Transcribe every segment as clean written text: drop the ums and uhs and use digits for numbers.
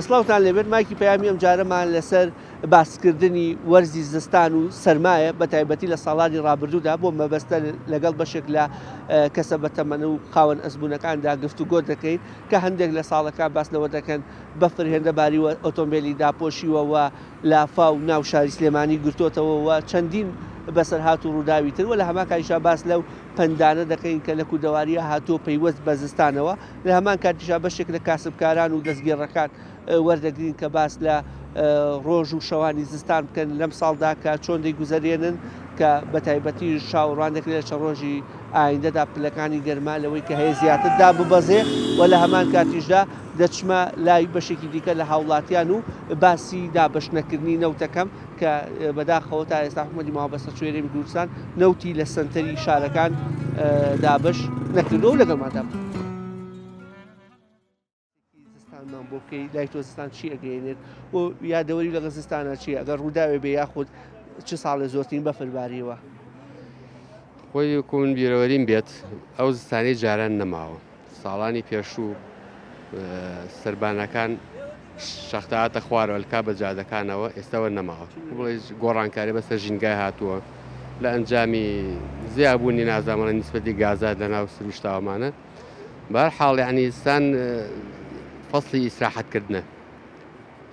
سڵاوتان لێبێت مایکی پەیامی ئەمجارەمان لەسەر باسکردنی وەرزی زستان و سەرمایە بە تایبەتی لە ساڵانی ڕابردوودا بۆ مەبەستە لەگەڵ بەشێک لە کەسە بەتەمەن و خاوەن ئەزموونەکاندا گفتوگۆ دەکەین کە هەندێک لە ساڵەکان باس لەوە دەکەن بەفر هێندە باریوە ئۆتۆمبیلی داپۆشیوە و لافاو ناو شاری سلێمانی گرتۆتەوە و چەندین بەسەرهات و ڕووداوی تر و لە هەمان کاتیشا باس لەو پەندانە دەکەین کە لە کوردەوارییە هاتووە پەیوەست بە زستانەوە، لە هەمان کاتیشا بەشێک لە کاسبکاران و دەستگێڕەکان وەردەگرین کە باس لە ڕۆژ و شەوانی زستان بکەن لەم ساڵدا کە چۆن دەیگوزەرێنن کە بە تایبەتی چاوەڕوان دەکرێت لە چەند ڕۆژی ئایندەدا پلەکانی گەرما لەوەی کە هەیە زیاتر داببەزێ و لە هەمان کاتیشدا دەچمە لای بەشێکی دیکە لە هاوڵاتیان و باسی دابەشنەکردنی نەوتەکەم کە بەداخەوە تا ئێستا حکومەتی ماوەبەستەچووی هەرێمی کوردستان نەوتی لە سەنتەری شارەکان دابەش نەکردووە و لەگەڵماندا بوو. زستانمان بۆ بکەی لای تۆ زستان چی ئەگەیەنێت و یادەوەری لەگە زستانە چی ئەگەر ڕووداوێ بێ یاخود چ ساڵێ زۆرترین بەفر باریوە؟ خۆی وەکو من بیرەوەریم بێت ئەو زستانەی جاران نەماوە ساڵانی پێشوو سەربانەکان شەختاتە خوارەوە لکا بە جادەکانەوە ئێستاوە نەماوە بڵێ گۆڕانکاری بەسەر ژینگای هاتووە لە ئەنجامی زیابوونی نازامەڵە نیسبەتی گازات لە ناو سروشتاوەمانە بار حاڵ یعنی زستان فەصلی ئیسراحەتکردنە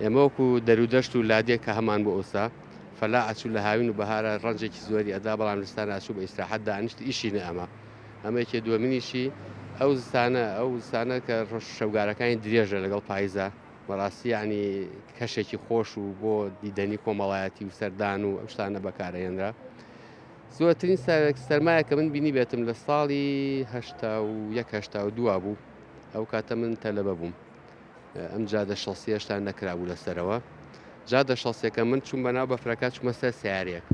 ئێمە وەکو دەرودەشت و لادێ کە هەمان بۆ ئەوسا فەلا ئەچوو لە هاوین و بەهارە ڕەنجێکی زۆری ئەدا بەڵام زستان ئەچوو بە ئیسراحەت دانیشت ئیشی نەئەما ئەمە یەکێ دووەمینیشی ئەو زستانە ئەو زستانە کە ڕۆژ شەوگارەکانی درێژە لەگەڵ پایزە بەڕاستی یعنی کەشێکی خۆش و بۆ دیدەنی کۆمەڵایەتی و سەردان و ئەم شتانە بەکارهێنرا زۆرترین سەرمایە کە من بینی بێتم لە ساڵی 1970 دووە بوو ئەو کاتە من تەلەبە بووم ئەم جادە شەسیە هێشتا نەکرابوو لەسەرەوە جادە شەسیەکە من چوم بەناو بەفرەکە چوومە سەر سیارەیەک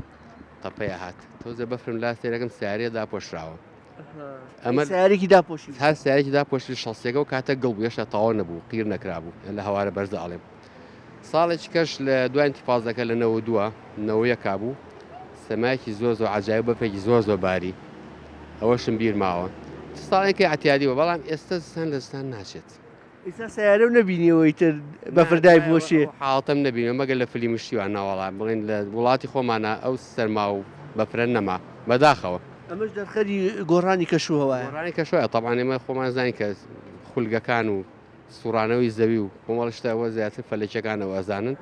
تەپەیە هات تۆزە بەفرم لا سێرەکەم سیارەیە داپۆشراوە ئەمە سیارێکی داپۆشی هەر سیارێکی داپۆشی شەسیەکە و کاتە گڵ بوو هێشتا تەواو نەبوو قیر نەکرابوو لە هەوارە بەرزە ئەڵێم ساڵێکی کەش لە دوای انتفاضەکە لە 92 نەوەیەکا بوو سەمایەکی زۆر زۆر عجایب بەفرێکی زۆر زۆر باری ئەوەشم بیر ماوە ساڵێکی عتیادی بوو بەڵام ئێستا زستان لە زستان ناچێت ئیستا سەیارەو نەبینیەوە ئیتر بەفر دایپۆشێ. حاڵەتەم نەبینیوە مەگەر لە فلیم و شتی وا نەوەڵا بڵێن لە وڵاتی خۆمانا ئەو سەرما و بەفرە نەما بەداخەوە. ئەمەش دەرخەری گۆڕانی کەش و هەوایە. گۆڕانی کەش و هەوایە تەبعەن ئێمە خۆمان زانین کە خولگەکان و سوڕانەوەی زەوی و کۆمەڵە شتە ئەوە زیاتر فەلەکیەکان ئەوە ئەزانن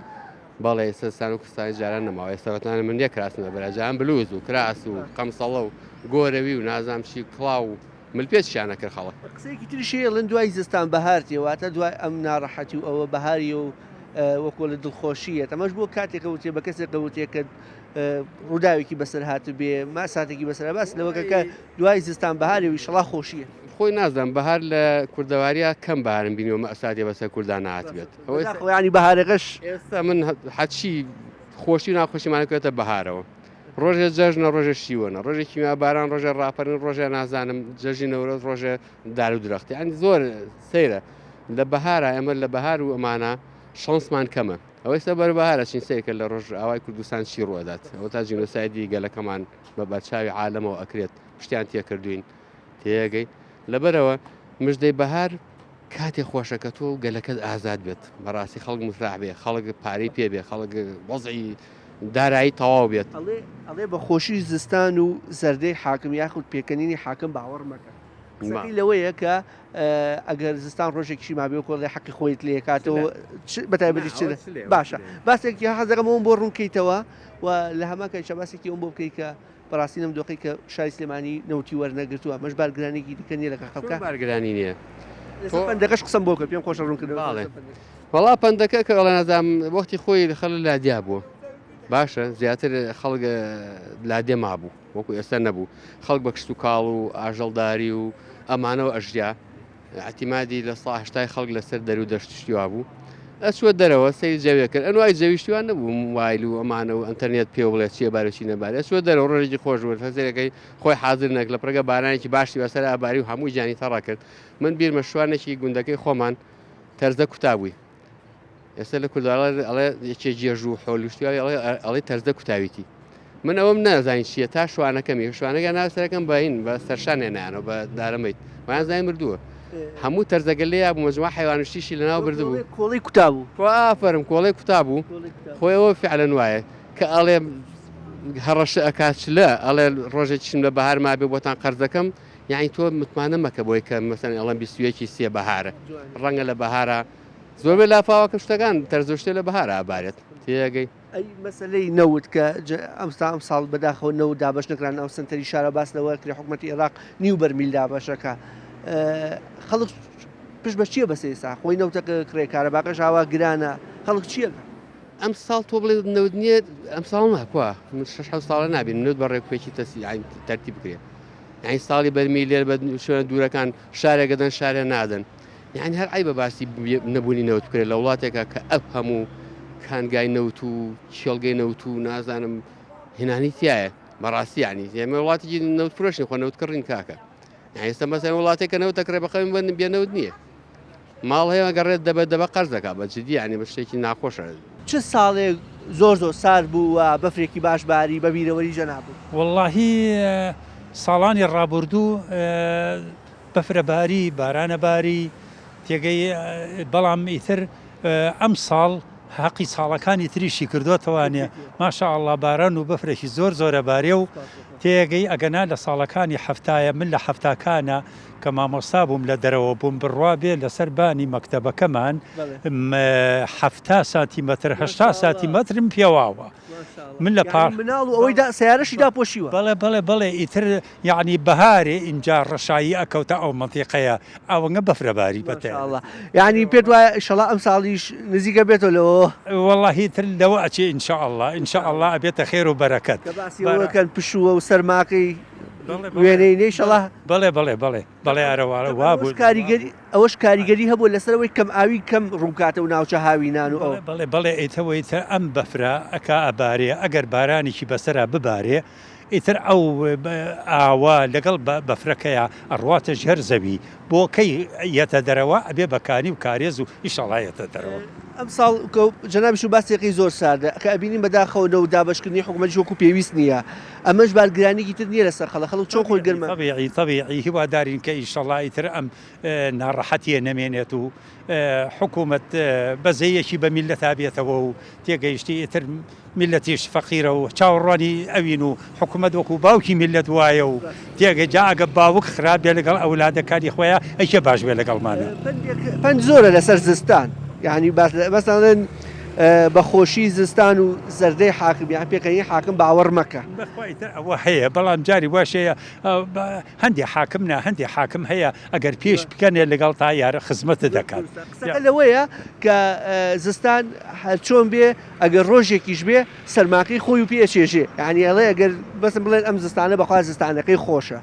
بەڵێ ئێستا زستان و کوردستانی جاران نەماوە ئێستا وتمان من یەک کراسم لەبەرە جاران بلوز و کراس و قەمسەڵە و گۆرەوی و نازانم چی کڵاو و ملپێچیان ئەکرد خەڵک. قسەیەکی تریش هەیە ئەڵێن دوای زستان بەهار تێ واتە دوای ئەم ناڕەحەتی و ئەوە بەهاریە و وەکۆ لە دڵخۆشیە ئەمەش بۆ کاتێک ئەوترێ بە کەسێک ئەوترێ کە ڕووداوێکی بەسەر هاتبێ ماساتێکی بەسەر باس لەوەکە کە دوای زستان بەهاری و ئیشەڵا خۆشیە. خۆی نازانم بەهار لە کوردەواریا کەم بەهارم بینیوە مەئساتێ بەسەر کوردا نەهاتبێت. ئەوە بەداخەوە یانی بەهارەکەش. ئێستا من هەرچی خۆشی و ناخۆشیمان ئەکەوێتە بەهارەوە. ڕۆژێ جەژنە ڕۆژێ شیوەنە ڕۆژێ کیمیا باران ڕۆژێ ڕاپەرین ڕۆژێ نازانم جەژنی نەورۆز ڕۆژێ دار و درەخت یعنی زۆر سەیرە لە بەهارە ئێمە لە بەهار و ئەمانە شانسمان کەمە ئەوەی سە بەر بەهارە چین سەیرکە لە ڕۆژ ئاوای کوردستان چی ڕوەدات ئەوە تا جینۆسایدی گەلەکەمان بە بەرچاوی عالەمەوە ئەکرێت پشتیان تێکردوین تێگەی لەبەرەوە مژدەی بەهار کاتێ خۆشە کە تۆ و گەلەکەت ئازاد بێت بەڕاستی خەڵک مفراح بێ خەڵک پارەی پێ بێ خەڵک وەزعی دارایی تەواو بێت. ئەڵێ ئەڵێ بە خۆشی زستان و زەردەی حاکم یاخود پێکەنینی حاکم باوەڕ مەکە. قسەکەی لەوەیە کە ئەگەر زستان ڕۆژێکیشی مابێ وەکو ئەڵێ حەقی خۆیت لێ کاتەوە بە تایبەتی چ باشە باسێکی حەز دەکەم ئەوم بۆ ڕوون کەیتەوە و لە هەمان کاتیشا باسێکی ئەوم بۆ بکەی کە بەڕاستی لەم دۆخەی کە شاری سلێمانی نەوتی وەرنەگرتووە ئەمەش بارگرانییەکی دیکە نییە لەگەڵ خەڵکە؟ بارگرانی نییە. لەسەر پەندەکەش قسەم بۆ بکە پێم خۆشە ڕوونکردنەوە بەڵێ وەڵا پەندەکە کە ئەڵێ نازانم وەختی خۆی خەڵک لادیا بووە باشە زیاتر خەڵک لادێ مابوو وەکو ئێستا نەبوو خەڵک بە کشت و کاڵ و ئاژەڵداری و ئەمانەوە ئەژیا ئیعتیمادی لە سا هەشتای خەڵک لەسەر دەر و دەشت شتی وا بوو ئەچووە دەرەوە سەیری جەوێ کرد ئەنوای جەوی شتی وا نەبوو موبایل و ئەمانە و ئەنتەرنێت پێ بڵێ چییە بارێ چی نەبارێ ئەچووە دەرەوە ڕۆژێکی خۆش بوو فەزێکەکەی خۆی حازر نەک لە پڕگە بارانێکی باشی بەسەر ئاباری و هەموو گیانی تەڕە کرد من بیرمە شوانێکی گوندەکەی خۆمان تەرزە کوتا بووی ئێستا لە کورداڵە ئەڵێ یەکێ گێژ و حۆلوشتیاوی ئەڵێ ئەڵێ تەرزە کوتاویتی من ئەوەم نازانی چییە تا شوانەکەمی شوانەکە ناسەرەکەم بەین بە سەرشانێ نانەوە بە دارەمەیت وایان زای مردووە. هەموو تەرزەگە لێیا بوو مەجموعە حەیوان و شتیشی لەناو بردبوو. کۆڵەی کوتا بوو. ئافەرم کۆڵەی کوتا بوو. خۆی ئەوە فعلەن وایە کە ئەڵێ هەڕەشە ئەکا چلە ئەڵێ ڕۆژێکیشم لە بەهار مابێ بۆتان قەرزەکەم یعنی تۆ متمانە مەکە بۆی کە مەسەن ئەڵێن 21 سێ بەهارە ڕەنگە لە بەهارە زۆربەی لافاوەکە شتەکان تەرزە شتێ لە بەهارە ئابارێت تێگەی. ئەی مەسەلەی نەوت کە ئەمسا ئەمساڵ بەداخەوە نەوت دابەش نەکرا ناو سەنتەری شارە باس لەوە کرێ حکومەتی عێراق نیو بەرمیل دابەشەکە خەڵک پشت بە چییە بەسێ ئێستا خۆی نەوتەکە کرێ کارەباکەش ئاوا گرانە خەڵک چییە ئەم ساڵ تۆ بڵێ نەوت نییە ئەم ساڵ ناکووا من شش حەوت ساڵە نابین نەوت بە ڕێکوپێکی تەسی تەرتی بکرێ یعنی ساڵی بەرمیل لێر بە شوێنە دوورەکان شارێک دەن شارێ نادەن یانی هەر عەیبە باسی نەبوونی نەوت بکرێت لە وڵاتێکا کە ئەو هەموو کانگای نەوت و کێڵگەی نەوت و نازانم هێنانی تایە بەڕاستی ینی ئێمە وڵاتێکی نەوت فرۆشین خۆ نەوت کڕین کاکە یانی ئێستا مەسەن وڵاتێک کە نەوت دەکڕێ بەخەوی بن بێ نەوت نییە ماڵ هەیە گەڕێت دەبە دەبە قەرز دەکات بە جدی یانی بە شتێکی ناخۆشە. چ ساڵێک زۆر زۆر سارد بوو و بەفرێکی باش باری بە بیرەوەری جەنابت؟ وەڵاهی ساڵانی ڕابوردوو بەفرە باری، بارانە باری، تێگەی بەڵام ئیتر ئەمساڵ هەقی ساڵەکانی تریشی کردۆتەوانێ ماشاءاللە باران و بەفرێکی زۆر زۆرە بارێ و تێگەی ئەگەنا لە ساڵەکانی حەفتایە من لە حەفتاکانە کە مامۆستا بووم لە دەرەوە بووم بڕوا بێ لەسەر بانی مەکتەبەکەمان حەفتا سانتیمەتر هەشتا سانتیمەترم پێواوە من لە پار مناڵ و ئەوەی دا سەیارەشی داپۆشیوە. بەڵێ بەڵێ بەڵێ ئیتر یەعنی بەهارێ ئینجا ڕەشایی ئەکەوتە ئەو مەنتیقەیە ئەوەنگە بەفرە باری بە تەیارە. ماشاءاللە یەعنی پێت وایە ئیشەڵا ئەمساڵیش نزیکە بێتەوە لەوەوە؟ وەڵاهی ئیتر لەوە ئەچێ ان شاء اللە ان شاء اللە ئەبێتە خێر و بەرەکەت. کە باسی ئەوە کەن پشووە و سەرماکەی وێنەی نەی ئیشەڵا. بەڵێ بەڵێ بەڵێ بەڵێ ئەرە وابوو. کاریگەری ئەوەش کاریگەری هەبووە لەسەر ئەوەی کەم ئاوی کەم ڕووبکاتەوە ناوچە هاوینان و ئەوە. بەڵێ بەڵێ ئیتەوە ئیتر ئەم بەفرە ئەکا ئەبارێ ئەگەر بارانێکی بەسەرا ببارێ ئیتر ئەو ئاوە لەگەڵ بەفرەکەیا ئەڕواتە ژێر زەوی بۆ کەی یەتە دەرەوە ئەبێ بە کانی و کارێز و ئیشەڵا یەتە دەرەوە. ئەمساڵ کە جەنابیشت باسێکی زۆر ساردە کە ئەبینین بەداخەوە نەوت دابەشکردنی حکومەتیش وەکو پێویست نییە ئەمەش بارگرانیەکی تر نییە لەسەر خەڵک خەڵک چۆن خۆی گەرمە تەبیعی تەبیعی هیوادارین کە ئیشەڵا ئیتر ئەم ناڕەحەتیە نەمێنێت و حکومەت بەزەیەکی بە میللەتا بێتەوە و تێگەیشتی ئیتر میللەتیش فەقیرە و چاوەڕوانی ئەوین و حکومەت وەکو باوکی میللەت وایە و تێگەی جا ئەگە باوک خراپ بێ لەگەڵ ئەولادەکانی خۆیا ئەی کێ باش بێ لەگەڵمانا. پەندێک پەند زۆرە لەسەر زستان یانی باس لە بەس ئەڵێن بە خۆشی زستان و زەردەی حاکم یان پێکەنینی حاکم باوەڕ مەکە. بەخوا ئیتر ئەوە هەیە بەڵام جاری واش هەیە هەندێ حاکم نا هەندێ حاکم هەیە ئەگەر پێش بکەنێ لەگەڵ تا یارە خزمەتت دەکات. قسەکە لەوەیە کە زستان هەرچۆن بێ ئەگەر ڕۆژێکیش بێ سەرماکەی خۆی و پێ ئەچێژێ یانی ئەڵێ ئەگەر بەسم بڵێن ئەم زستانە بەخوا زستانەکەی خۆشە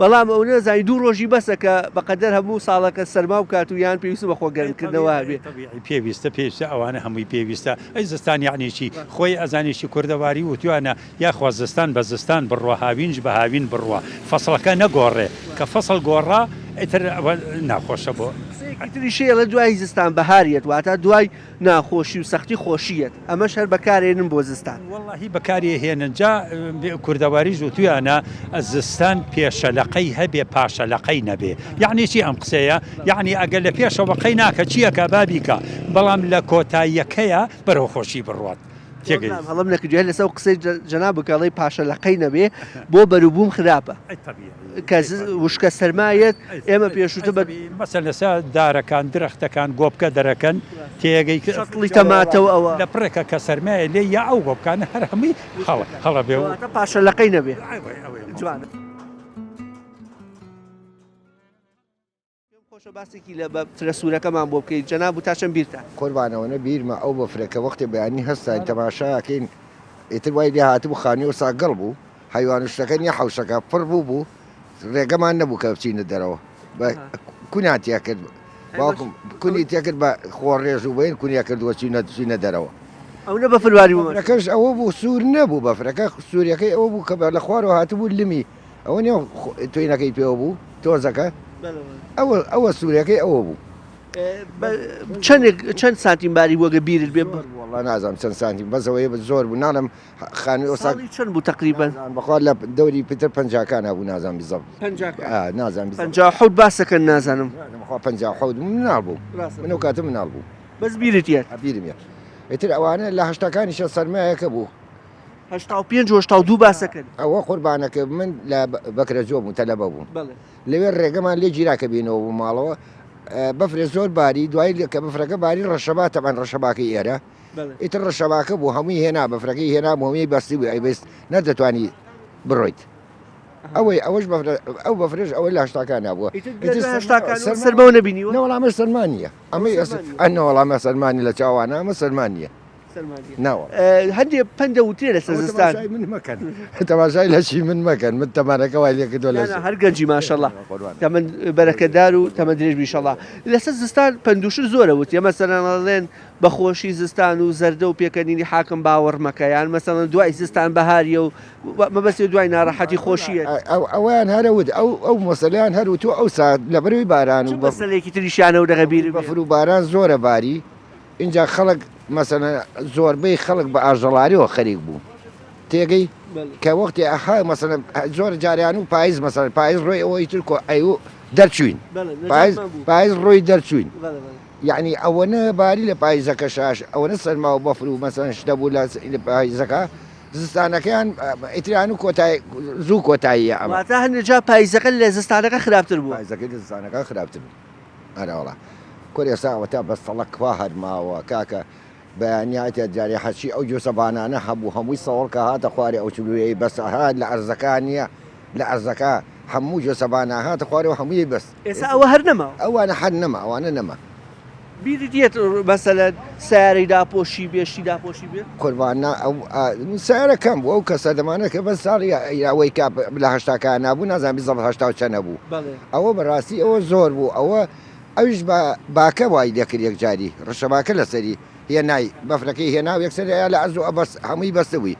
بەڵام ئەو نەزانی دوو ڕۆژی بەسە کە بەقەدەر هەموو ساڵەکە سەرما بکات و یان پێویست بە خۆ گەرمکردنەوە هەبێ. تەبیعی پێویستە پێویستە ئەوانە هەمووی پێویستە ئەی زستان یەعنی چی خۆی ئەزانی چی کوردەواری وتویانە یاخوا زستان بە زستان بڕوا هاوینش بە هاوین بڕوا فەسڵەکە نەگۆڕێ کە فەسڵ گۆڕا ئیتر ئەوە ناخۆشە بۆ. قسەیەکی تریش هەیە ئەڵێ دوای زستان بەهار یەت واتە دوای ناخۆشی و سەختی خۆشی یەت ئەمەش هەر بەکارێنن بۆ زستان. وەڵاهی بەکاری ئەهێنن جا کوردەواریش وتویانە زستان پێشەلەقەی هەبێ پاشەلەقەی نەبێ یەعنی چی ئەم قسەیە یەعنی ئەگەر لە پێشەوە قەی ناکە چی ئەکا با بیکا بەڵام لە کۆتاییەکەیا بەرەو خۆشی بڕوات تێگەیشت. هەڵەم نەکردویە لەسەر ئەو قسەی جەنابت کە ئەڵێی پاشە لەقەی نەبێ بۆ بەروبووم خراپە کە وشکە سەرما یەت ئێمە پێشووتر بە. مەسەلەن لەسەر دارەکان درەختەکان گۆپکە دەرەکەن تێگەی شەتڵی تەماتە و ئەوە. لە پڕێکە کە سەرمایە لێی یا ئەو گۆپکانە هەر هەمووی هەڵە بێ و. کەواتە پاشە لەقەی نەبێ جوانە. پێم خۆشە باسێکی لە بەفرە سوورەکەمان بۆ بکەیت جەناب و تا چەند بیرتە؟ قوربان ئەوەنە بیرمە ئەو بەفرە کە وەختێ بەیانی هەستاین تەماشا ئەکەین ئیتر وای لێ هاتبوو خانوی ئەوسا گڵ بوو حەیوان و شتەکە نیە حەوشەکە پڕ بوو بوو ڕێگەمان نەبوو کە بچینە دەرەوە بە کونیان تیا کرد باوکم کونی تیا کرد بە خۆڕێژ و بەین کونیا کردووە چینە چینە دەرەوە. ئەونە بەفر واری بوو بەفرەکەش ئەوە بوو سوور نەبوو بەفرەکە سووریەکەی ئەوە بوو کە لە خوارەوە هاتبوو لمی ئەوە نیە توینەکەی پێوە بوو تۆزەکە ئەوە ئەوە سوورەکەی ئەوە بوو. چەندێک چەند سانتیم باری بووە گە بیرت بێ؟ وەڵا نازانم چەند سانتیم بەس ئەوەیە زۆر بوو ناڵێم خانووی ئەوسا ساڵی چەند بوو تەقریبەن؟ بەخوا لە دەوری پتر پەنجاکانا بوو نازانم بیزەبت پەنجاکان ئا نازانم بیزەبت 57 باسەکەن نازانم. بەخوا 57 بووم مناڵ بووم من ئەو کاتە مناڵ بووم بەس بیرت یەت بیرم یەت ئیتر ئەوانە لە هەشتاکانیشە سەرمایەکە بوو 85 و 82 باسەکەن ئەوە قوربانەکە من لە بەکرەجۆ بووم تەلەبە بووم لەوێ ڕێگەمان لێ گیرا کە بینەوە بۆ ماڵەوە بەفرێ زۆر باری دوای کە بەفرەکە باری ڕەشەبا تەبعەن ڕەشەباکەی ئێرە ئیتر ڕەشەباکە بوو هەمووی هێنا بەفرەکەی هێنا بۆ هەمووی بەستی بوو ئەیبست نەدەتوانی بڕۆیت ئەوەی ئەوەش ئەو بەفرێش ئەوەی لە هەشتاکان نبووە سەرمەوە نەبینیوە نەوەڵامە سەرمان نییە ئەمە ئەنەوەڵامە سەرمانی لە چاوانە ئەمە سەرمان نییە هەندێ پەند دەوترێ لەسەر زستان. تەماشای من مەکەن تەماشای لەشی من مەکەن من تەمانەکە وای لێ کردووە لەش. هەر گەنجی ماشەڵا تەمەن بەرەکەتدار و تەمەن درێژ بی ئیشەڵا. لەسەر زستان پەندوشت زۆرە وتیە مەسەلەن ئەڵێن بەخۆشی زستان و زەردە و پێکەنینی حاکم باوەڕ مەکە یان مەسەلەن دوای زستان بەهاریە و مەبەستی دوای ناڕەحەتی خۆشیە. ئەوەیان هەر وت ئەو ئەو مەسەلەیان هەر وتووە ئەو سات لەبەرەوەی باران و مەسەلەیەکی تریشیانە و دەغە بیرم بەفر و باران زۆرە باری ئینجا خەڵک مەسەلەن زۆربەی خەڵک بە ئاژەڵاریەوە خەریک بوو تێگەی کە وەختی ئەها مەسەلەن زۆر جاریان و پایز مەسەلەن پایز ڕۆی ئەوەی تر کۆ ئەی و دەرچوین پایز پایز ڕۆی دەرچوین یعنی ئەوەنە باری لە پایزەکە شاش ئەوەنە سەرما و بەفر و مەسەلەن شتە بوو لە پایزەکە زستانەکەیان ئیتریان و کۆتای زوو کۆتاییە ئەمە واتە هەندێک جار پایزەکە لە زستانەکە خراپتر بووە پایزەکەی لە زستانەکە خراپتر بوو ئەرەوەڵا کورە ئێستا ئەوەتا بەستەڵەک کوا هەر ماوە کاکە بەیانی هاتە جارێ هەرچی ئەو جۆسە بانانە هەبوو هەمووی سەوڵ کە هاتە خوارێ ئەو چلوەی بەس هات لە ئەرزەکە نییە لە ئەرزەکە هەموو جۆسە بانە هاتە خوارەوە هەمووی بەس ئێستا ئەوە هەر نەماوە ئەوانە هەر نەما ئەوانە نەما بیرت یەت مەسەلەن سەیارەی داپۆشی بێ شتی داپۆشی بێ؟ قوربان نا ئەو سەیارە کەم بوو ئەو کە سەردەمانە کە بەس ساڵی ئەوەی کە لە هەشتاکانا بوو نازانم بیزەبت هەشتا و چەنە بوو ئەوە بەڕاستی ئەوە زۆر بوو ئەوە ئەویش بە باکە وای دەکرد یەکجاری ڕشەباکە لەسەری هێنای بەفرەکەی هێنا و یەکسەر یا لە ئەرز و ئەبەس هەمووی بەستبووی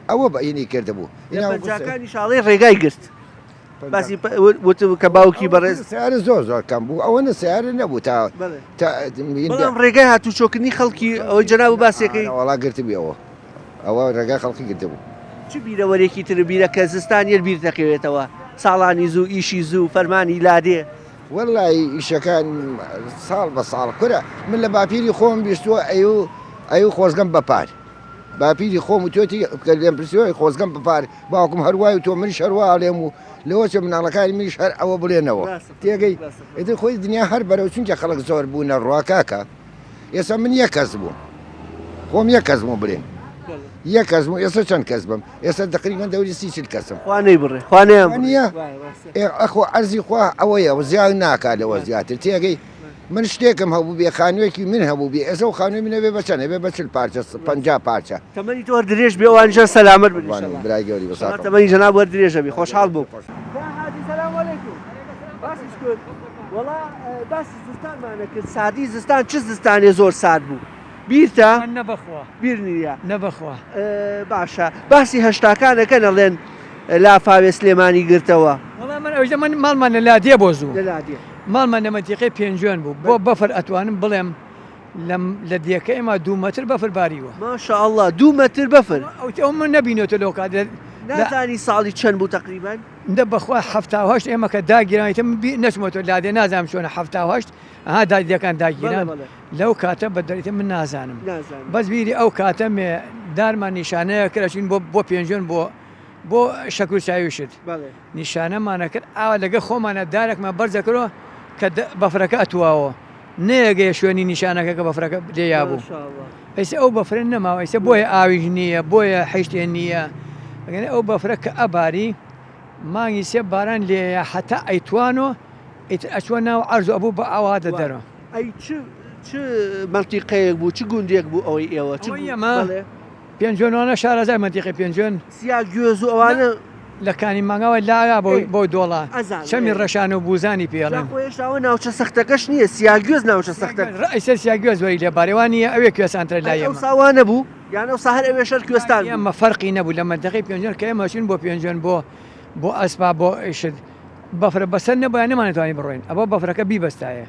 ئەوە بە هینی کردبوو لە پەنجاکانیش ئاڵەی ڕێگای گرت. باسی وتم کە باوکی بەڕێز سیارە زۆر زۆر کەم بوو ئەوەنە سیارە نەبوو تا بەڵام ڕێگای هاتوچۆکردنی خەڵکی ئەوەی جەناب و باسیەکەی وەڵا گرتبوویەوە ئەوە ڕێگای خەڵکی گرتبوو. چ بیرەوەرێکی تر بیرە کە زستان یەت بیر دەکەوێتەوە ساڵانی زوو ئیشی زوو فەرمانی لادێ. وەڵایی ئیشەکان ساڵ بە ساڵ کورە من لە باپیری خۆم بیستووە ئەیو ئەیو خۆزگەم بە پار باپیری خۆم وتوێتی کە لێم پرسیوە خۆزگەم بە پار باوکم هەر وای وتووە منیش هەر وا ئەڵێم و لەوە چێ مناڵەکانی منیش هەر ئەوە بڵێنەوە تێگەی ئیتر خۆی دنیا هەر بەرەو چونکە خەڵک زۆر بوونە ڕوا کاکە ئێستا من یەک کەس بووم خۆم یەک کەس بووم بڵێن یەک کەس بوو ئێستا چەند کەس بم ئێستا دەقریبەن دەوری سی چل کەسم خوا نەیبڕێ خوا نەیان نییە ئەخۆ عەرزی خوا ئەوەیە و زیاد ناکات لەوە زیاتر تێگەی من شتێکم هەبوو بێ خانوویەکی من هەبوو بێ ئێستا و خانووی من ئەبێ بە چەند ئەبێ بە 40 پارچە 50 پارچە. تەمەنی تۆ هەر درێژ بێ ئەوانیشان سەلامەت بن ئیشەڵا. برای گەوری بە ساغ. تەمەنی جەناب هەر درێژە بی خۆشحاڵ بووم. کا حاجی سلام علیکم باسیش کرد وەڵا باسی زستانمان ئەکرد ساردی زستان چ زستانێ زۆر سارد بوو بیرتە؟ نە بەخوا. بیر نییە. نە بەخوا. باشە باسی هەشتاکان ئەکەن ئەڵێن لافاوێ سلێمانی گرتەوە. وەڵا من ئەوجە من ماڵمان لە لادێ بۆ زوو. لە لادێ. ماڵمان لە مەنتیقەی پێنجوێن بوو بۆ بەفر ئەتوانم بڵێم لە لە دێکە ئێمە دوو مەتر بەفر باریوە. ما شاء اللە دوو مەتر بەفر. ئەو من نەبینێتە لەو کات نازانی ساڵی چەند بوو تەقریبەن؟ دە بەخوا 78 ئێمە کە داگیران ئیتر من بی نەچمەوە لادێ نازانم چۆنە 78 ئەها دادیەکان داگیران لەو کاتە بە دەریتە من نازانم بەس بیری ئەو کاتە مێ دارمان نیشانەیە کرد چین بۆ بۆ پێنجوێن بۆ بۆ شەکر و چای و شت نیشانەمانە کرد ئاوا لەگە خۆمانە دارێکمان بەرزەکرەوە کە بەفرەکە ئەتواوە نەیەگەیە شوێنی نیشانەکە کە بەفرەکە لێیا بوو ئەیسە ئەو بەفرە نەماوە ئەیسە بۆیە ئاویش نییە بۆیە حیشتێ نییە ئەگەر ئەو بەفرە کە ئەباری مانگی سێ باران لێیە هەتا ئەیتوانۆ ئیتر ئەچوە ناو عەرز و ئەبوو بە ئاوا هاتە دەرەوە. ئەی چ چ مەنتیقەیەک بوو چ گوندێک بوو ئەوەی ئێوە چ ئەوەی ئێمە پێنجوێن وانە شارەزای مەنتیقەی پێنجوێن. سیا گوێز و ئەوانە. لە کانی مانگاوە لایا بۆ بۆ دۆڵە چەمی ڕەشان و بوزانی پێ ئەڵێن. جا خۆ هێشتا ئەوە ناوچە سەختەکەش نییە سیاگوێز ناوچە سەختە. ڕەئیسە سیاگوێز وەری لێ بارێ وا نییە ئەوێ کوێستانترە لای ئێمە. ئەی ئەوسا وا نەبوو یان ئەوسا هەر ئەوێش هەر کوێستان بوو؟ ئێمە فەرقی نەبوو لە مەنتیقەی پێنجوێن کە ئێمە چووین بۆ پێنجوێن بۆ بۆ ئەسپا بۆ شت بەفرە بەسەر نەبوایە نەمانەتوانی بڕۆین ئەبا بەفرەکە بیبەستایە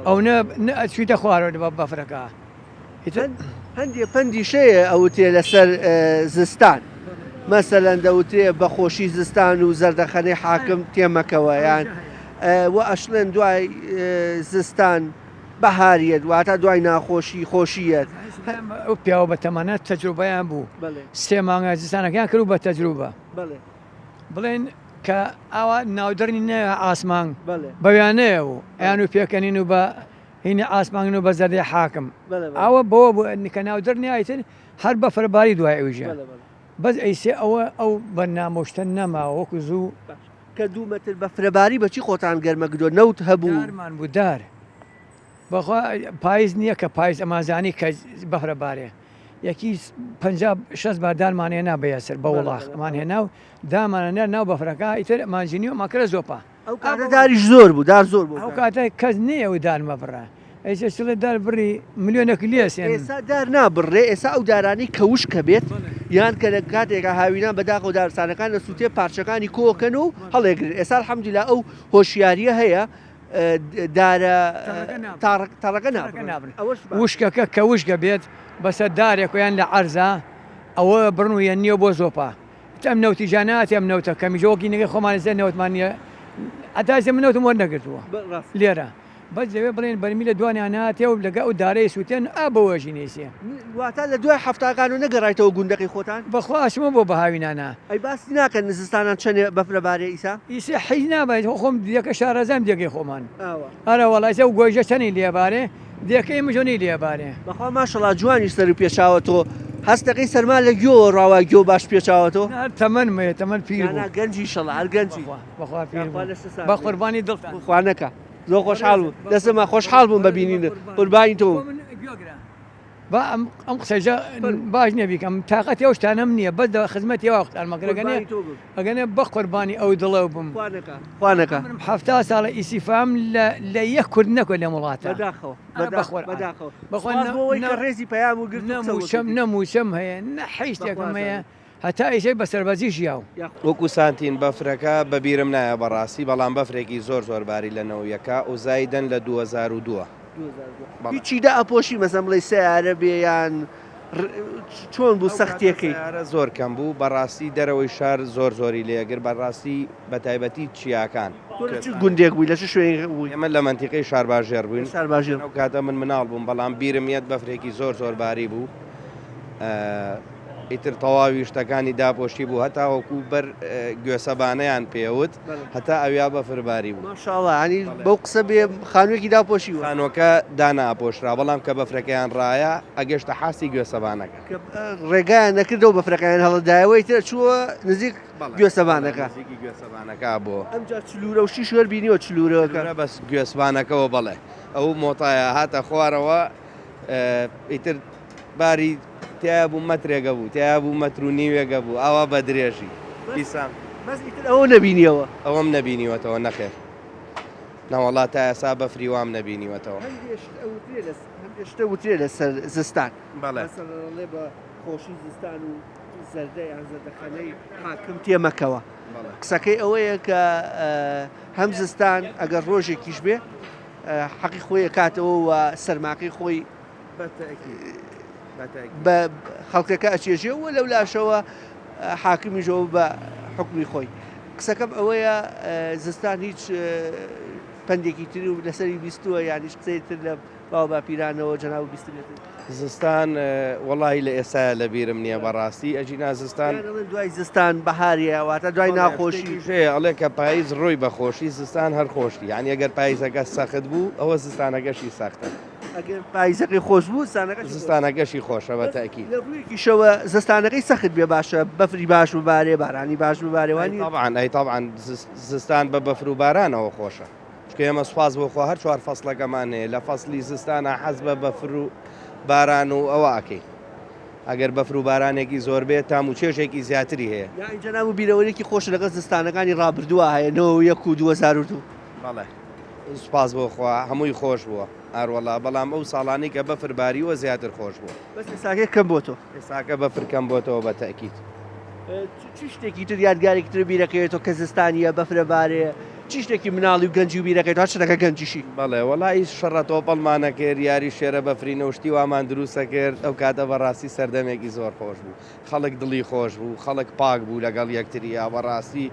ئەونە نە ئەچویتە خوارەوە لە بەفرەکە ئیتر هەندێ پەندیش هەیە ئەوترێ لەسەر زستان مەسەلەن دەوترێ بە خۆشی زستان و زەردەخەنەی حاکم تێمەکەوە یان. و ئەشڵێن دوای زستان بەهار یەت واتە دوای ناخۆشی خۆشی یەت. ئەو پیاوە بە تەمەنە تەجروبەیان بوو سێ مانگە زستانەکەیان کرد بە تەجروبە بڵێن کە ئاوا ناودڕنی نەیە ئاسمان بەویانەیە و ئەیان و پێکەنین و بە هینی ئاسمان و بە زەردەی حاکم ئەوە بەوە بوو کە ناودڕ نیایتر هەر بە فەرباری دوای ئەویژە بەس ئەیسێ ئەوە ئەو بەرنامە و شتە نەماوە وەکو زوو. کە دوو مەتر بەفرەباری بە چی خۆتان گەرمە گدۆ نەوت هەبوو؟ دارمان بوو دار بەخوا پایز نییە کە پایز ئەمانزانی کە بەفرە بارێ یەکی 50 شەست بار دارمان هێنا بە یەسەر بە وڵاخ ئەمان هێنا و دامانە نەر ناو بەفرەکە ئیتر ئەمانجینی و ئەمانکرە زۆپا. ئەو کاتە داریش زۆر بوو دار زۆر بوو ئەو کاتە کەس نییە و دار مەبڕە ئێستا چڵێ دار بڕی ملیۆنێک لێ سێنن. ئێستا دار نابڕرێ ئێستا ئەو دارانەی کە وشکە بێت یان کە لە کاتێکا هاوینان بەداخەوە دارستانەکان دەسووتێ پارچەکانی کۆکەن و هەڵێگرن ئێستا الحمدللە ئەو هۆشیاریە هەیە دارە تەڕەکە نابڕن ئەوەش وشکەکە کە وشکە بێت بەسەر دارێک و یان لە عەرزا ئەوە بڕن و یەنیەوە بۆ زۆپا ئەم نەوتی جا ناتی ئەم نەوتە کەمیش وەکی نگەی خۆمان زێ نەوتمان نییە هەتا ئێستا من نەوتم وەرنەگرتووە لێرە بەس لەوێ بڵێن بەرمیلە دوانیان ناتێ و لەگە ئەو دارەی سووتێن ئا بەوە ژینەیسێ. واتا لە دوای حەفتاکان و نەگەڕایتەوە گوندەکەی خۆتان؟ بەخوا ئەچمەوە بۆ بەهاوینانە. ئەی باسی ناکەن زستانان چەنێ بەفرە بارێ ئیسا؟ ئیسە حیز نابێت خۆ خۆم دێکە شارەزام دێکەی خۆمان. ئاوا. ئەرە وەڵا ئیسە ئەو گۆیژە چەنی لێ بارێ دێکەی ئێمەش ئەونەی لێ بارێ. بەخوا ماشەڵا جوانیش سەرو پێچاوە تۆ هەست دەکەی سەرما لە گوێوە ڕاوا گوێو باش پێچاوە تۆ؟ نا هەر تەمەنم هەیە تەمەن پیر نا نا بووم. گەنجی ئیشەڵا هەر گەنجی. بەخوا بەخوا پیر یاخوا بووم لەشت ساغ بە بێ. قوربانی دڵتان. خوا نەکا زۆر خۆشحاڵ بووم دەستم خۆشحاڵ بووم بە بینینت قوربانی تۆ بم. با ئەم ئەم قسەیشە باش نییە بیکەم تاقەتی ئەو شتانەم نییە بەس لە خزمەتی ئەو قسانم ئەکەن ئەگەنێ ئەگەنێ بە قوربانی ئەو دڵە بم خوا نەکا خوا نەکا عمرم 70 ساڵە ئیسیفام لە لە یەک کورد نەکرد لەم وڵاتە بەداخەوە ئەرە بەداخەوە بەخۆر بەداخەوە بەخوا سوپاس بۆ ئەوەی نە کە ڕێزی پەیام و گرت و نە قسە بۆ مووچەم کردی نە مووچەم هەیە نە حیشتێکم بەخوا هەیە زانم. هەتا ئیسەی بە سەربەرزی ژیاوم. وەکو سانتین بەفرەکە بە بیرم نایە بەڕاستی بەڵام بەفرێکی زۆر زۆر باری لە نەویەکە و زایدەن لە 2002. بەڵێ. هیچی دائەپۆشی مەسەن بڵێی سەیارە بێ یان چۆن بوو ئەو کاتە سەختیەکەی؟ سەیارە زۆر کەم بوو بەڕاستی دەرەوەی شار زۆر زۆری لێ گرت بەڕاستی بەتایبەتی چیاکان. تۆ لە چ گوندێک بووی لە چ شوێنێک بووی؟ ئێمە لە مەنتیقەی شارباژێڕ لە بووین شارباژێڕ. ئەو کاتە من مناڵ بووم بەڵام بیرم یەت بەفرێکی زۆر زۆر باری بوو. ئیتر تەواوی شتەکانی داپۆشی بوو هەتاوەکو بەر گوێسەبانەیان پێوت هەتا ئەویا بەفر باری بوو. ماشاءاللە یانی بەو قسە بێ خانوویەکی داپۆشیوە. خانووەکە دانەئەپۆشرا بەڵام کە بەفرەکەیان ڕایە ئەگەشتە حاستی گوێسەبانەکە. کە ڕێگایان نەکردەوە بەفرەکەیان هەڵەدایەوە ئیتر ئەچووە نزیک گوێسەبانەکە. نزیکی گوێسەبانەکە بۆ. ئەمجا چلوورە و شتیش وەر بینیوە چلوورەکە. چلوورە بەس گوێسبانەکەوە بەڵێ ئەو مۆتایە هاتە خوارەوە ئیتر باری تیا بوو مەترێگە بوو تیا بوو مەتر و نیوێگە بوو ئاوا بە درێژی دیسان بەس ئیتر ئەوە نەبینیەوە. ئەوەم نەبینیوەتەوە نەخێر نەوەڵا تا ئێسا بەفری وام نەبینیوەتەوە. هەندێ شت ئەوترێ لەس هەندێ شتە وترێ لەسەر زستان. بەڵێ. مەسەلەن ئەڵێ بە خۆشی زستان و زەردە یان زەردەخەنەی حاکم تێ مەکەوە. بەڵێ. قسەکەی ئەوەیە کە هەم زستان ئەگەر ڕۆژێکیش بێ حەقی خۆی ئەکاتەوە و سەرماکەی خۆی بە خەڵکەکە ئەچێژێ و لەولاشەوە حاکمیشەوە بە حکومی خۆی. قسەکەم ئەوەیە زستان هیچ پەندێکی تر و لەسەری بیستووە یان هیچ قسەی تر لە باو باپیرانەوە جەناب بیستبێتن؟ زستان وەڵاهی لە ئێستایا لە بیرم نییە بەڕاستی ئەگینا زستان. یان ئەڵێن دوای زستان بەهاریە واتە دوای ناخۆشی. شتێکیش هەیە ئەڵێ کە پاییز ڕۆی بە خۆشی زستان هەر خۆشی یانی ئەگەر پاییزەکە سەخت بوو ئەوە زستانەکەشی سەختە. ئەگەر پاییزەکەی خۆش بوو زستانەکەشی خۆشە. زستانەکەشی خۆشە بە تەئکید. لە ڕوویەکیشەوە زستانەکەی سەخت بێ باشە بەفری باش ببارێ بارانی باش ببارێ ئەی وانیە؟ تەبعەن ئەی تەبعەن زستان بە بەفر و بارانەوە خۆشە. چونکە ئێمە سوپاس بۆ خوا هەر چوار فەسڵەکەمان هەیە لە فەسڵی زستانا حەز بە بەفر و باران و ئەوە ئەکەین ئەگەر بەفر و بارانێکی زۆر بێت تام و چێژێکی زیاتری هەیە. یاعنی جەناب و بیرەوەریەکی خۆشت لەگەڵ زستانەکانی ڕابردووا هەیە 91 و 2002؟ بەڵێ سوپاس بۆ خوا هەمووی خۆش بووە ئاروەڵا بەڵام ئەو ساڵانەی کە بەفر باریوە زیاتر خۆش بووە. بەس ئێستاکە کەم بۆتەوە. ئێستاکە بەفر کەم بۆتەوە بە تەئکید. چ شتێکی تر یادگارێکی تر بیرەکەوێتەوە کە زستانیە بەفرە بارێ چی شتێکی مناڵی و گەنجی و بیرەکەیتەوە هەر شتەکە گەنجیشی. بەڵێ وەڵایی شەڕە تۆپەڵمان ئەکرد یاری شێرە بەفرینە و شتی وامان دروست ئەکرد ئەو کاتە بەڕاستی سەردەمێکی زۆر خۆش بوو خەڵک دڵی خۆش بوو خەڵک پاک بوو لەگەڵ یەکتریا بەڕاستی.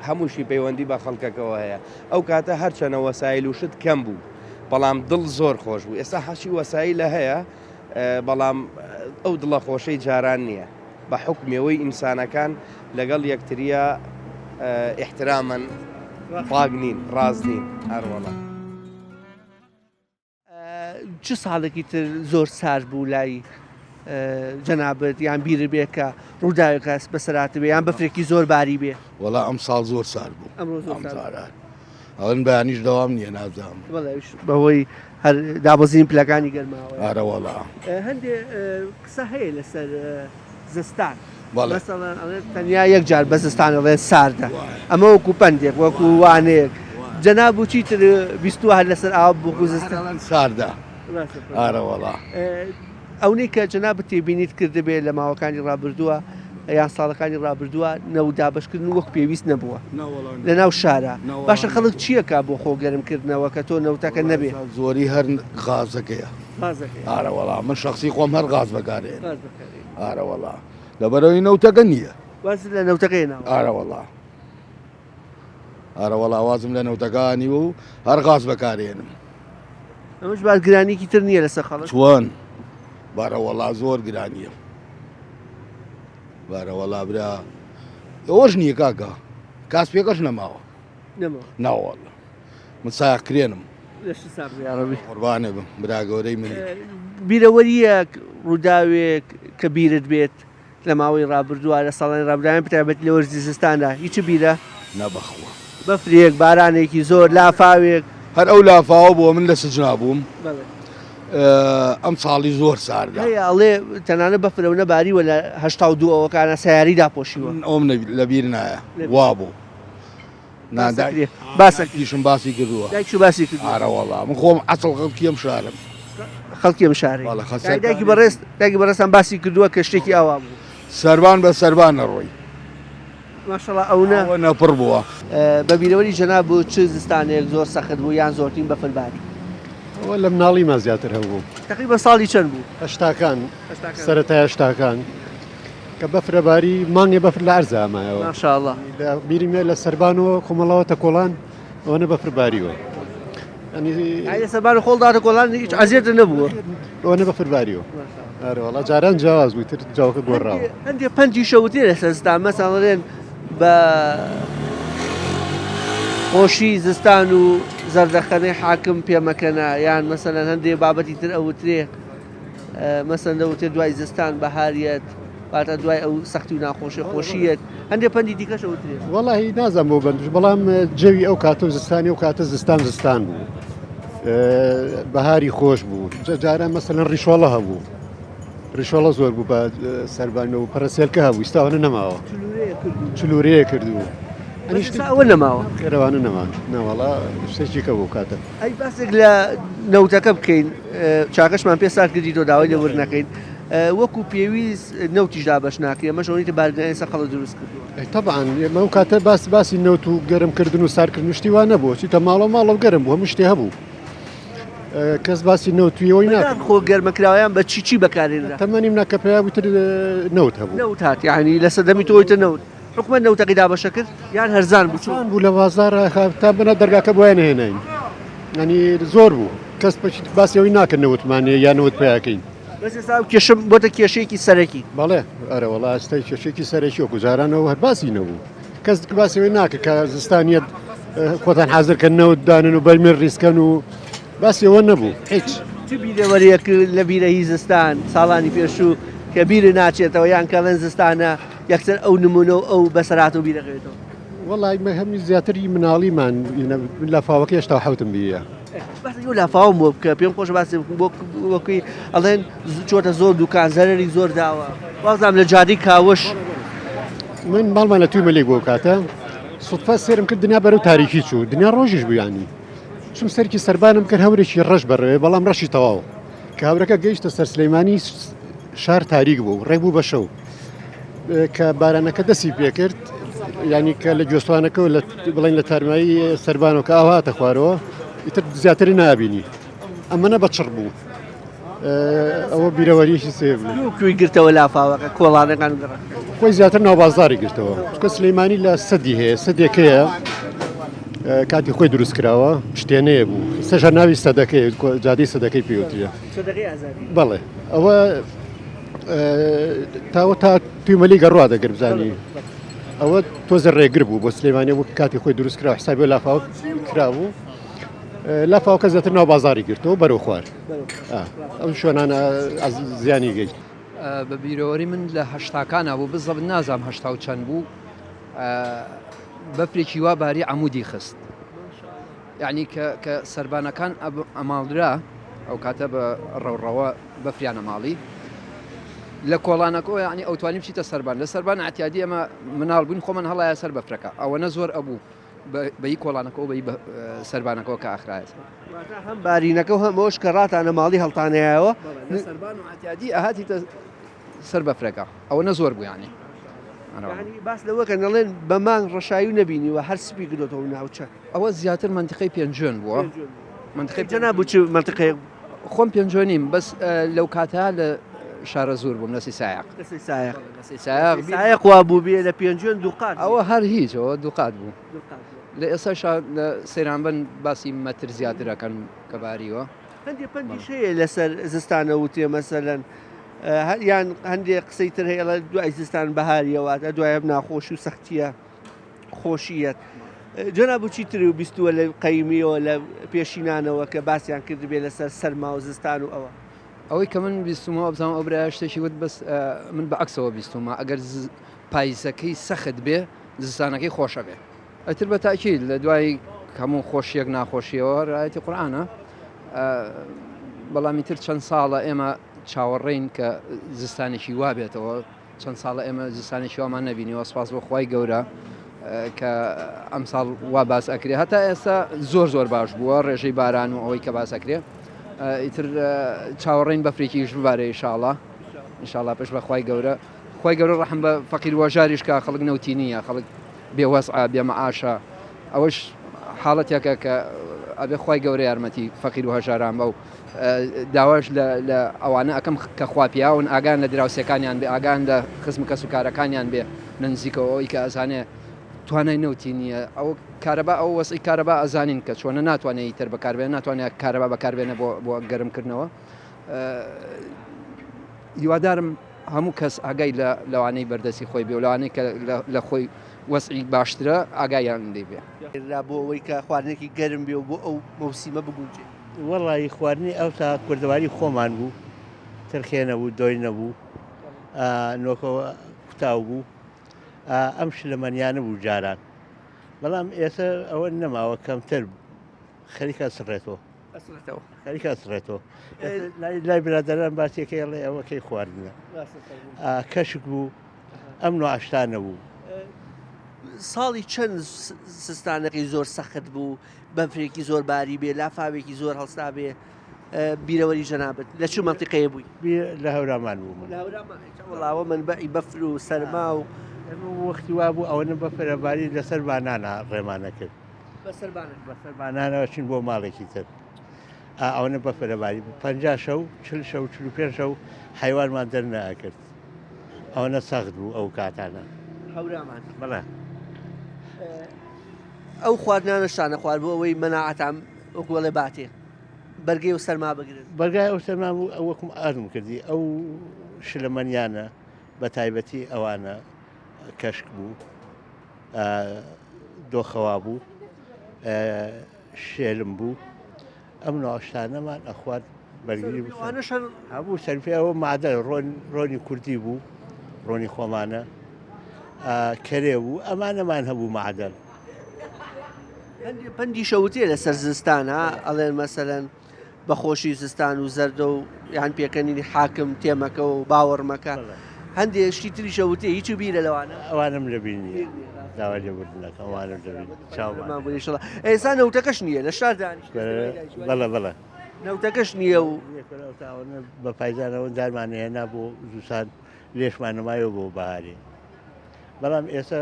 هەمووشی پەیوەندی بە خەڵکەکەوە هەیە ئەو کاتە هەرچەنە وەسایل و شت کەم بوو بەڵام دڵ زۆر خۆش بوو ئێستا هەرچی وەسایلە هەیە بەڵام ئەو دڵە خۆشەی جاران نییە بە حوکمی ئەوەی ئینسانەکان لەگەڵ یەکتریە ئیحترامن پاک نین ڕاست نین هەروەڵا. چ ساڵێکی تر زۆر سارد بوو لای جەنابت یان بیرت بێ کە ڕووداوێک هەست بەسەرات بێ یان بەفرێکی زۆر باری بێ؟ وەڵا ئەم ساڵ زۆر سارد بوو ئەمڕۆ زۆر سارد ئەم ئەڵێن بەیانیش دەوام نییە نازانم. بەڵێ ئەویش بەهۆی هەر دابەزینی پلەکانی گەرماوەیە. ئارە وەڵا. هەندێ قسە هەیە لەسەر زستان بەڵێ. مەسەڵەن ئەڵێن تەنیا یەک جار بە زستان ئەڵێن ساردە ئەمە وەکو پەندێک وەکو وانەیەک جەناب و چیتر بیستووە هەر لەسەر ئاو وەکو زستان ئەڵێن ساردە ئارە وەڵا. ئەونەی کە جەنابت تێبینیت کردبێ لە ماوەکانی ڕابردووە یان ساڵەکانی ڕابردووە نەوت دابەشکردن وەک پێویست نەبووە لە ناو شارە باشە خەڵک چیەکا بۆ خۆ گەرم کردنەوە کە تۆ نەوتەکە نەبێ؟ زۆری هەر غازەکەیە ئارەوەڵا من شخصی خۆم هەر غاز بەکارێن ئارەوەڵا لەبەرەوەی نەوتەکە نییە وازت لە نەوتەکە هێناوە ئارەوەڵا ئارەوەڵا وازم لە نەوتەکانی و هەر غاز بەکارێنم ئەمەش بارگرانیکی تر نییە لەسەر خەڵک چۆن بارەوەڵا زۆر گرانیە بارەوەڵا برا ئەوەش نییە کاکە کاسپێکەش نەماوە ناوەڵ من سایەق کرێنم قوربانێ بم برا گەورەی منی بیرەوەریەک ڕووداوێک کە بیرت بێت لە ماوەی ڕابردووە لە ساڵانی ڕابردووە بەتایبەت لە وەرزی زستاندا هیچ بیرە؟ نا بەخوا. بەفرێک، بارانێکی زۆر، لافاوێک؟ هەر ئەو لافاوە بووە من لە سجنا بووم ئەم ساڵی زۆر ساردە. هەیە ئەڵێ تەنانەت بەفر ئەونە باریوە لە 82 ئەوەکانە سەیارەی داپۆشیوە. من ئەوم لەبیر نایە وابوو. باسەکریشم باسی کردووە دایکشو باسی کردووە ئارە وەڵا من خۆم ئەسڵ خەڵکی ئەم شارم خەڵکی ئەم شارەی بەڵێ خەسەر دایکی بەڕێز دایکی بەڕێزتان باسی کردووە کە شتێکی ئاوا بوو سەربان بە سەربان نەڕۆی ماشەڵا ئەونە ئەوە پڕ بووە بە بیرەوەری جەناب بوو چ زستانێک زۆر سەخت بوو یان زۆرترین بەفر باری ئەوە لە مناڵیما زیاتر هەبوو تقریبا ساڵی چەند بوو هەشتاکان سەرەتای هەشتاکان کە بەفرە باری مانگێ بەفر لە عەرزا مایەوە. ماشاءاللە. لە بیرم وێ لە سەربانەوە کۆمەڵەوە تە کۆڵان ئەوەنە بەفر باریوە. یعنی لە سەربان خۆڵ داتە کۆڵان هیچ ئەزیەتە نەبووە. ئەوەنە بەفر باریوە. ئەرێ وەڵا جاران جیاواز بوو تر جاوەکە گۆڕاوە. هەندێ پەنجی شەوتێ لەسەر زستان مەسەڵەن دەڵێن بە خۆشی زستان و زەردەخەنەی حاکم پێمەکەنە یان مەسەلەن هەندێ بابەتی تر ئەوترێ مەسەن دەوترێت دوای زستان بەهاریەت واتە دوای ئەو سەختی و ناخۆشی خۆشیەت هەندێک پەندی دیکەش ئەوترێت. وەڵاهی نازانم بۆ بەندش بەڵام جەوی ئەو کاتە و زستانی ئەو کاتە زستان زستان بوو بەهاری خۆش بوو جاران مەسەلەن ڕیشۆڵە هەبوو ڕیشۆڵە زۆر بوو بە سەربانەوە پەرەسێلکە هەبوو ئیستاوانە نەماوە چلورەیە کردوو ئەوە نەماوە خێرەوانە نەمان نەوەڵا شتێکی کە بوو کاتە ئەی باسێک لە نەوتەکە بکەین چاکەشمان پێ سارد کردی تۆ داوای لێبوردن نەکەین وەکو پێویست نەوتیش دابەش ناکرێ ئەمەش ئەوەی کە بارگرانی سەر خەڵک دروست کردووە. ئەی تەبعەن ئێمە ئەو کاتە باس باسی نەوت و گەرمکردن و ساردکردن و شتی وا نەبوو چیتە ماڵەوە ماڵەوە گەرم بوو هەموو شتێ هەبوو کەس باسی نەوتویەوەی ناکرد خۆ گەرمەکراویان بە چی چی بەکارێنرا تەمەنی منە کە پێیا بوو تر نەوت هەبوو نەوت هات یعنی لە سەردەمی تۆی تر نەوت حکومەت نەوتەکەی دابەشە کرد یان هەرزان بوو چۆن بوو لە بازاڕ تا بنە دەرگاکە بۆیان هێناین ینی زۆر بوو کەس باسی ئەوەی ناکەن نەوتمان نیە یا نەوت پیاکەین بەس ئێستا ئەو کێشە بۆتە کێشەیەکی سەرەکی بەڵێ ئەرە وەڵا ئێستا کێشەیەکی سەرەکی وەکو جارانەوە هەر باسی نەبوو کەس باسی ئەوەی ناکە کە زستانیت خۆتان حاضر کە نەوت دانن و بەرمێل ڕیزکەن و باسی ئەوە نەبوو هیچ. چ بیرەوەریەک لە بیرە هی زستان ساڵانی پێشوو کە بیرت ناچێتەوە یان کەڵێن زستانە یەکسەر ئەو نمونە و ئەو بەسەرهات و بیرەکەوێتەوە؟ وەڵای مە هەمی زیاتری مناڵیمان لافاوەکە هێشتا حوتم بیرە. باسی ئەو لافاوم بۆ بکە پێم خۆشە باسی بکەم بۆ وەکی ئەڵێن چۆتە زۆر دوکان زەرەری زۆر داوە وازام لە جادەی کاوش من ماڵمان لە توی مەلێک بۆ کاتە سوتفە سێرم کرد دنیا بەرەو تاریکی چوو دنیا ڕۆژیش بوو یانی چوم سەرکی سەربانم کرد هەورێکی ڕەش بەڕێوێ بەڵام ڕەشی تەواو کە هەورەکە گەیشتە سەر سلەیمانی شار تاریک بوو ڕێک بوو بە شەو کە بارانەکە دەستی پێکرد ینی کە لە گوێستوانەکە و لە بڵین لە تارمایی سەربانەوە کە ئاواتە خوارەوە ئیتر زیاتر نابینی ئەمەە بە چڕ بوو. ئەوە بیرەوەریی سێ بوو. کوێی گرتەوە لافاوەکە کۆڵانەکان و گەڕەکەکان؟ خۆی زیاتر ناو بازاری گرتەوە چکە سلەیمانی لە سەدی هەیە سەدێکەیە کاتی خۆی دروست کراوە شتێنەیە بوو سەژە ناوی سەدەکەی جادەی سەدەکەی پێوتریە بەڵێ ئەوە تاوە تا تویمەلی گەڕوا دەگەر بزانی ئەوە تۆزە ڕێگر بوو بۆ سلێمانی وەک کاتی خۆی دروست کرا حسابی لافاو کرابوو لافاوکە زیاتر ناو بازاری گرتەوە بەرەو خوار ئەو شوێنانە زیانی گەیشت. بە بیرەوەری من لە هەشتاکانا بوو بزەبت نازانم هەشتا و چەند بوو بەفرێکی وا باری عەمودی خست یعنی کە کە سەربانەکان ئەماڵرا ئەو کاتە بە ڕەوڕەوە بەفریان ئەماڵی لە کۆڵانەکۆ یعنی ئەوتوانی بچیتە سەربان لە سەربان ئەتیادی ئەمە مناڵ بووین خۆمان هەڵایە سەر بەفرەکە ئەوەنە زۆر ئەبوو بەی کۆڵانەکەەوە بەی سەربانەکەەوە کە ئاخرایە هەم بارینەکە و هەم ئەوش کە ڕاتانە ماڵی هەڵتانەیەوە سەربان و ئەتیادی ئەهاتیتە سەر بەفرەکە ئەوە نە زۆر بوو ینی باس لەوەکە نەڵێن بە مانگ ڕەشایی و نەبینیوە هەر سپی گرۆتەوە ناوچە ئەوە زیاتر منتیقەی پێنجوێن بووە منتیقەی جەناب چ منتیقەیەک خۆم پێنجوێنیم بەس لەو کاتە لە شارە زۆر بووم لە سیسایق سایق وا بوو بێ لە پێنجوێن دووقات ئەوە هەر هیچ ئەوە دووقات بوو لە ئێستا لە سەیرانبن باسی مەتر زیاترەکەن کە باریوە هەندێک پەندیش هەیە لەسەر زستانە وترێ مەسەلەن یان هەندێک قسەی تر هەیە دوای زستان بەهاریەواتە دوای ناخۆش و سەختیە خۆشیەت. جەناب چی تر و بیستووە لە قەیمیەوە لە پێشینانەوە کە باسیان کردبێ لەسەر سەرما و زستان و ئەوە؟ ئەوەی کە من بیستومە وابزانم ئەو برایە شتێکی وت بەس من بە عەکسەوە بیستومە ئەگەر پایزەکەی سەخت بێ زستانەکەی خۆشە بێ ئەتر بە تاکید لە دوای هەموو خۆشیەک ناخۆشیەوە ڕایەتی قورآانە بەڵامی تر چەند ساڵە ئێمە چاوەڕێین کە زستانێکی وا بێتەوە چەند ساڵە ئێمە زستانێکی وامان نەبینیوە سپاس بۆ خوای گەورە کە ئەمساڵ وا باس ئەکرێ هەتا ئێستا زۆر زۆر باش بووە ڕێژەی باران و ئەوەی کە باس ئەکرێ ئیتر چاوەڕێین بەفرێکیش ببارێ ئیشاڵا ئینشاڵا پشت بە خوای گەورە خوای گەورە ڕەحم بە فەقیر وەژاریش کە خەڵک نەوتی نییە خەڵک بێوەزعە بێ مەعاشە ئەوەش حاڵەتێکە کە ئەبێ خوای گەورە یارمەتی فەقیر و هەژاران بە و داواش لە ئەوانە ئەکەم کە خوا پیاون ئاگان لە دراوسێکانیان بێ ئاگان لە خزم کەس و کارەکانیان بێ لە نزیکەوە ئەوی کە ئەزانێ توانای نەوتی نییە ئەو کارەبا ئەو وەسی کارەبا ئەزانین کە چۆنە ناتوانێت تر بەکاربێن ناتوانێت کارەبا بەکاربێنە بۆ بۆ گەرمکردنەوە هیوادارم هەموو کەس ئاگای لە لەوانەی بەردەستی خۆی بێ و لەوانەی کە لە خۆی وەزعی باشترە ئاگایان لێ بێ. را بۆ ئەوەی کە خواردنێکی گەرم بێ و بۆ ئەو مەوسیمە بگونجێ. وەڵایی خواردنی ئەوسا کوردەواری خۆمان بوو، ترخێ نەبوو، دۆی نەبوو، نۆکە کوتاو بوو، ئەم شلەمەنیانە بوو جاران، بەڵام ئێستا ئەوە نەماوە کەمتر خەریکە سڕێتەوە. ئەسڕێتەوە. خەریکە ئەسڕێتەوە. لای لای برادەران باسیەکەی ئەڵێ ئەوە کەی خواردنە. کەشک بوو ئەم نوعە شتانە بوو. ساڵی چەند زستانەکەی زۆر سەخت بوو بەفرێکی زۆر باری بێ لافاوێکی زۆر هەڵسا بێ بیرەوەری جەنابت لە چ مەنتیقەیە بووی؟ لە هەورامان بوو من. لە هەورامان وەڵاوە مەنبەعی بەفر و سەرما و وەختی وا بوو ئەوەنە بەفرە باری لەسەر بانانە ڕێمانە کرد. بەسەر بانە. بەسەر بانانەوە چین بۆ ماڵێکی تر. ئا ئەوەنە بەفرە باری بوو. 50 شەو، 40 شەو، 45 شەو حەیوانمان دەرنەئەکرد. ئەوەنە سەخت بوو ئەو کاتانە. هەورامان. بەڵێ. ئەو خواردنانەشتانە خوارد بۆ ئەوەی مەناعەتان وەکو ئەڵێ باتێ بەرگەی ئەو سەرما بگرن. بەرگای ئەو سەرما بوو ئەو وەکم ئارم کردی ئەو شلەمەنیانە بە تایبەتی ئەوانە کەشک بوو. دۆخەوا بوو شێلم بوو ئەم نوعشتانەمان ئەخوارد بەرگری هەبوو سەرپێ ئەوە مادە ڕۆن ڕۆنی کوردی بوو ڕۆنی خۆمانە کەرێ بوو ئەمانەمان هەبوو معدەن پەندی شەوتێ لەسەر زستانە ئەڵێن مەسەەن بە خۆشی زستان و زەردە و یان پێکەنینی حاکم تێمەکە و باوەڕ مەکە هەندێ شتی تریشە وتێ هیچ بیرە لەوانە ئەوانم لەبیر نییە داوای لێبوردن دەکەم ئەوانم لەبیر چاومان بوو ئینشەڵا ئێستا نەوتەکەش نییە لە شار دانیشت بەڵێ بەڵێ نەوتەکەش نییە و بە پایزانەوە دارمان هێنا بۆ زووسان لێشمان نمایەوە بۆ بەهارێ بەڵام ئێستا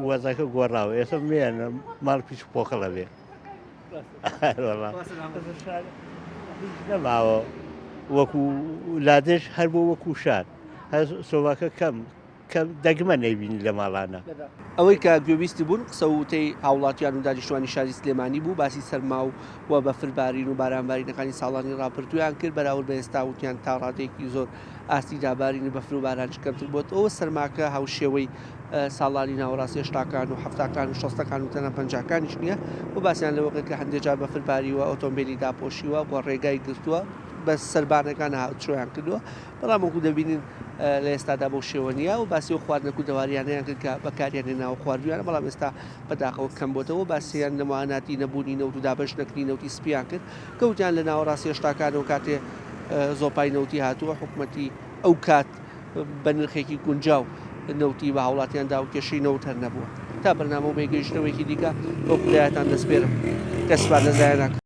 وەزەکە گۆڕاوە ئێستا مێنە ماڵ پیچ پۆخڵە بێ نەماوە. وەکو لادێش هەر بۆ وەکو شار هەر سۆباکە کەم کەم دەگمە نەیبینی لە ماڵانە. ئەوەی کە گوێبیستی بوون قسە و وتەی هاوڵاتیان و دانیشتوانی شاری سلێمانی بوو، باسی سەرما و و بەفر بارین و باران بارینەکانی ساڵانی ڕابردوویان کرد، بەراورد بە ئێستا وتیان تا ڕادەیەکی زۆر ئاستی دابارینی بەفر و بارانیش کەمتر بووەتەوە، سەرماکە هاوشێوەی ساڵانی ناوەڕاست هێشتاکان و حەفتاکان و شەستەکان و تەنانەت پەنجاکانیش نییە و باسیان لەوە کرد کە هەندێک جار بەفر باریوە ئۆتۆمبێلی داپۆشیوە و ڕێگای گرتووە بە سەربانەکان هاوچۆیان کردووە بەڵام وەکو دەبینین لە ئێستادا بەو شێوە نییە و باسی ئەو خواردنە کوردەواریانەیان کرد کە بەکاریان هێناوە و خواردویانە بەڵام ئێستا بەداخەوە کەم بۆتەوە باسیان لە مواناتی نەبوونی نەوت و دابەش نەکردنی نەوتی سپیان کرد کە وتیان لە ناوەڕاستی هەشتاکانەوە کاتێ زۆپای نەوتی هاتووە حکومەتی ئەو کات بە نرخێکی گونجاو نەوتی بە هاوڵاتیان دا و کێشەی نەوت هەر نەبووە. تا بەرنامە و بەیگەیشتنەوەیەکی دیکە بەو خودایەتان دەسپێرم. کەسمان لە زایە ناکەم.